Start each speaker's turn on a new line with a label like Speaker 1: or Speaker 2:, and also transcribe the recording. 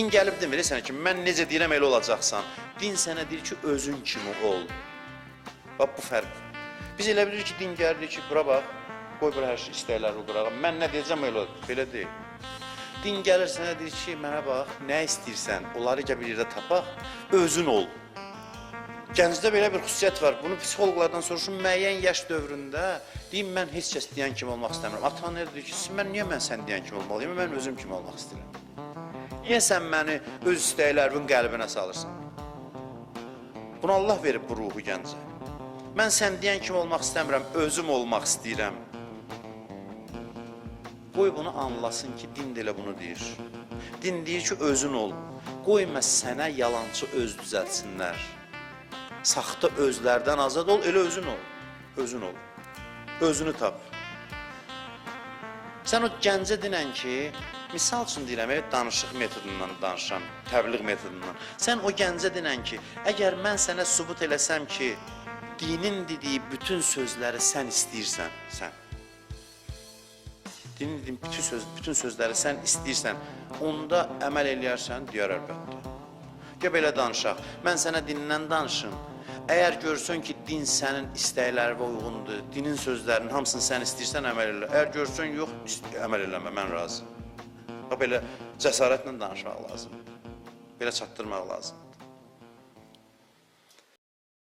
Speaker 1: Din gəlib demir sənə ki, mən necə deyirəm elə olacaqsan. Din sənə deyir ki, özün kimi ol. Bax bu fərq. Biz elə bilirik ki, din gəlir deyir ki, bura bax, qoy bura hər şey istəkləri qırağa. Mən nə deyəcəm elə ol. Belə deyil. Din gəlir sənə deyir ki, mənə bax, nə istəyirsən, onları gəl bir yerdə tapaq, özün ol. Gəncdə belə bir xüsusiyyət var. Bunu psixoloqlardan soruşun, müəyyən yaş dövründə deyim mən heç kəs deyən kimi olmaq istəmirəm. Atan deyir ki, mən niyə mən sən deyən kimi olmalıyam? Mən özüm kimi olmaq istəyirəm. Niyə sən məni öz istəklərimin qəlbinə salırsan? Bunu Allah verib bu ruhu gəncə. Mən sən deyən kimi olmaq istəmirəm, özüm olmaq istəyirəm. Qoy bunu anlasın ki, din də elə bunu deyir. Din deyir ki, özün ol. Qoyma sənə yalançı öz düzəltsinlər. Saxta özlərdən azad ol, elə özün ol. Özün ol. Özünü tap. Sən o gəncə dinən ki, misal üçün deyirəm, danışıq metodundan danışıram, təbliğ metodundan. Sən o gəncə dinən ki, əgər mən sənə sübut eləsəm ki, dinin dediyi bütün sözləri sən istəyirsən, sən. Dinin dediyi bütün sözləri sən istəyirsən, onda əməl eləyərsən, deyər əlbəttə. Gəl belə danışaq. Mən sənə dindən danışım. Əgər görsən ki, din sənin istəklərinə uyğundur, dinin sözlərinin hamısını sən istəyirsən, əməl elə. Əgər görsən yox, əməl eləmə, mən razı. Bax belə cəsarətlə danışmaq lazımdır. Belə çatdırmaq lazımdır.